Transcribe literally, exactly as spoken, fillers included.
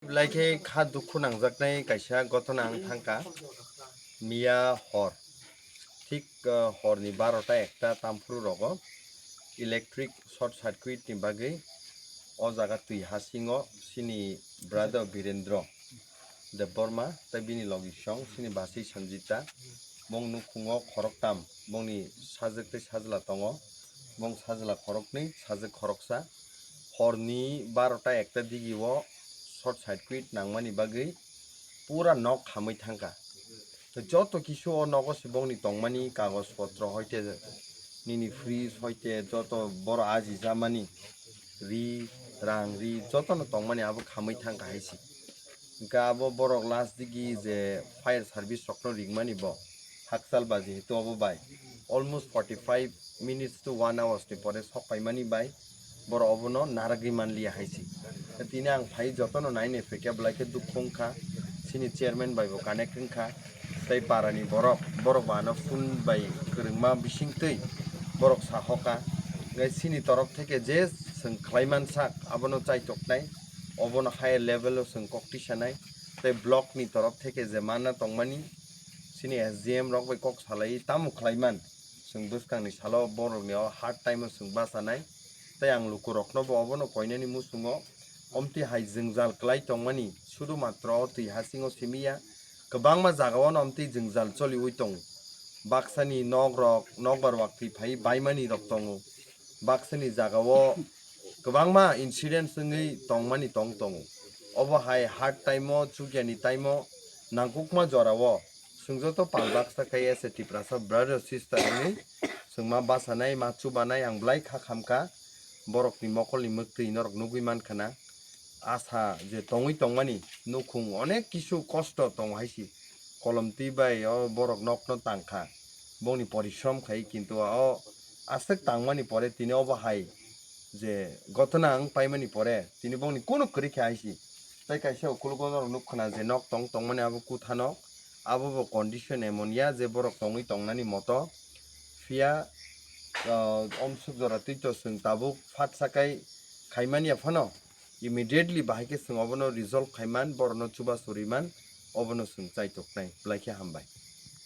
Belai khe kha dukhu nangjaknai kaisa gotona ang thangkha. Miya hor, thik, uh, horni barota ekta tamphuru rogo electric short circuit ni bagwi o jaga twi hasingo sini brother Birendra Debbarma tei bini logisong sini bachwi Sanjita bong nukhungo khoroktam bongni sajwk tei sajla tongo, bong sajla khoroknwi sajwk khoroksa. Horni barota ekta digi o short circuit nangmani bagwi pura nok khamwi thangkha. Joto kisu o nogo se bongni tongmani kagoj potro hoite nini fridge hoite joto boro aji jamani ri rang ri jotono tongmani abo khamwi thangkha hai se. Hingkhe abo borok last digi je fire service rokno ringmani bo hakchal ba jehetu obo bai almost forty five minutes to one hours ni pore sok paimani bai borok obono naragwi manliya hai se. Tini ang phai jotono nainai phaikha belai khe dukhu wngkha, sini chairman bai bo connect wngkha tei para ni borok, borok bo ano phone bai kwrwngma bising twi borok sahoka. Hingkhe sini torof theke je chwng khlai mansak abono chaitok nai, obono higher level o chwng kok tisanai tei block ni torof theke je mana tongmani sini S D M rok bai kok salai tamo khlai man. Chwng bwskangni salo borokni o hard time o chwng bachanai tei ang lukurokno bo obono koinani muchungo omtwi hai jwngjal kwlai tongmani sudu matro o twi hasingo simiya kwbangma jagao no omtwi jwngjal choliwi tongo. Baksani nok rok nokbar waktwi phai baimani rok tongo. Baksani jagao kwbangma incidents wngwi tongmani tong tongo. Obo hai hard time o chukyani time o nangkukma jorao chwng joto pal baksa khai as a Tiprasa brother sister wngwi chwng ma bachanai ma chubanai ang belai kha khamkha borokni mokolni mwktwi norok nugwi mankha na. Asa je tongwi tongmani nukhung onek kisu kosto tongo hai se kolom twi bai o borok nokno tangkha bongni porishrom khai kintu o aswk tangmani pore tini obo hai je gotona wng paimani pore tini bongni kunu kwrwi khe hai se. Tei kaisa ukhulgo norok nuk khna je nok tong tongmani abo kutha nok abo bo condition emon ya je borok tongwi tongnani moto phiya ah, omsuk jora twi to chwng tabuk phat sakai khaimani ya phano immediately bahai khe chwng obono resolve khaiman borokno chuba suriman obono chwng chaitok nai belai khe hambai.